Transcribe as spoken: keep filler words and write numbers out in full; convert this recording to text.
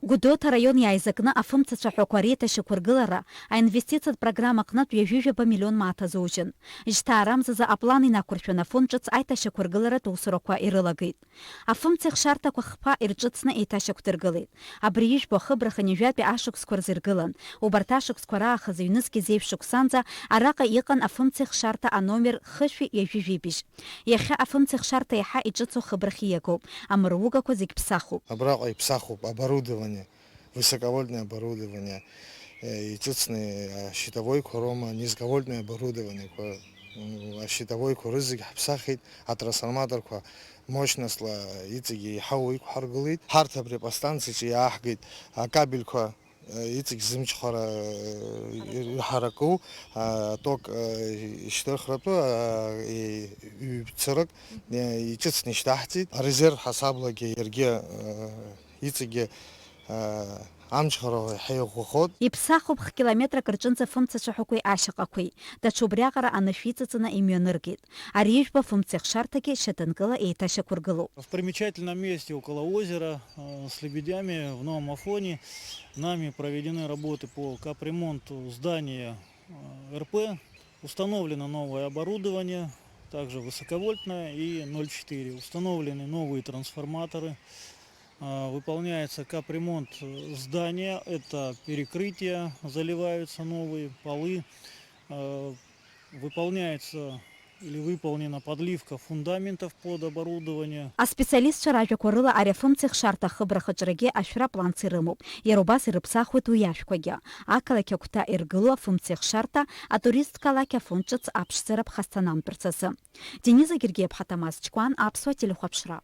Гәдоуҭа араион иааизакны афымцацәаҳәақәа реиҭашьақәыргылара аинвестициатә программа аҟнытә ҩажәижәаба миллион мааҭ азужьын. Жьҭаарамзазы аплан инақәыршәаны афон ҿыц аиҭашьақәыргыларатә усурақәа ирылагеит. Афымцеихшарҭақәа хԥа ирҿыцны еиҭашьақәдыргылеит. Абри ижәбо ахыбра хынҩажәатәи ашықәсқәа рзы иргылан. Убарҭ ашықәсқәа раахыс ҩнызқьи зеижә шықәсанӡа араҟа иҟан афымцеихшарҭа аномер хышәи ҩажәи жәибжь. Иахьа афымцеихшарҭа еиҳа иҿыцу хыбрахь ииагоуп. Амыругақәа зегь ԥсахуп. Абраҟа иԥсахуп оборудование, высоковольтное оборудование, э, иҿыцны, э, щитовойқәа роума, низковольтное оборудованиеқәа, м, ащитовойқәа рызегь ҳԥсахит, атрансформаторқәа мощностьла иҵегьы еиҳау иқәҳаргылеит. Ҳарҭ абри аподстанциаҿы иааҳгеит акабельқәа, э, иҵегь зымчхара, э, ир-, ирҳараку, а, ток, э, ишьҭырхратәы, а, и-, ҩ-цырак, э, иҿыцны ишьҭаҳҵеит. Арезерв ҳасаблагьы иаргьы, э, иҵегьы, э, амчхара еиҳа иӷәӷәахоит. Иԥсахуп х-километрак рҿынӡа фымцацәаҳәақәеи ашьаҟақәеи. Даҽа убриаҟара анышә иҵыҵны имҩаныргеит. Ари ижәбо фымцеихшарҭагьы шьаҭанкыла еиҭашьақәыргылоуп. В примечательном месте около озера, э, с лебедями в Новом Афоне нами проведены работы по капремонту здания, э, РП. Установлено новое оборудование, также высоковольтное и ноль четыре. Установлены новые трансформаторы. А, выполняется капремонт, э, здания. Это перекрытия, заливаются новые полы. Э, выполняется или выполнена подливка фундаментов под оборудование. Аспециалистцәа ражәақәа рыла ари афымцеихшарҭа ахыбра хаҿрагьы ашәра планс ирымоуп. Иара убас ирыԥсахуеит уи ашәқәагьы. Ақалақь агәҭа иргылоу афымцеихшарҭа атуристқалақь Афон ҿыц аԥшӡара ԥхасҭанамтәырц азы. Дениза Гергиаԥҳа, Тамаз Чкәан, Аԥсуа телехәаԥшра.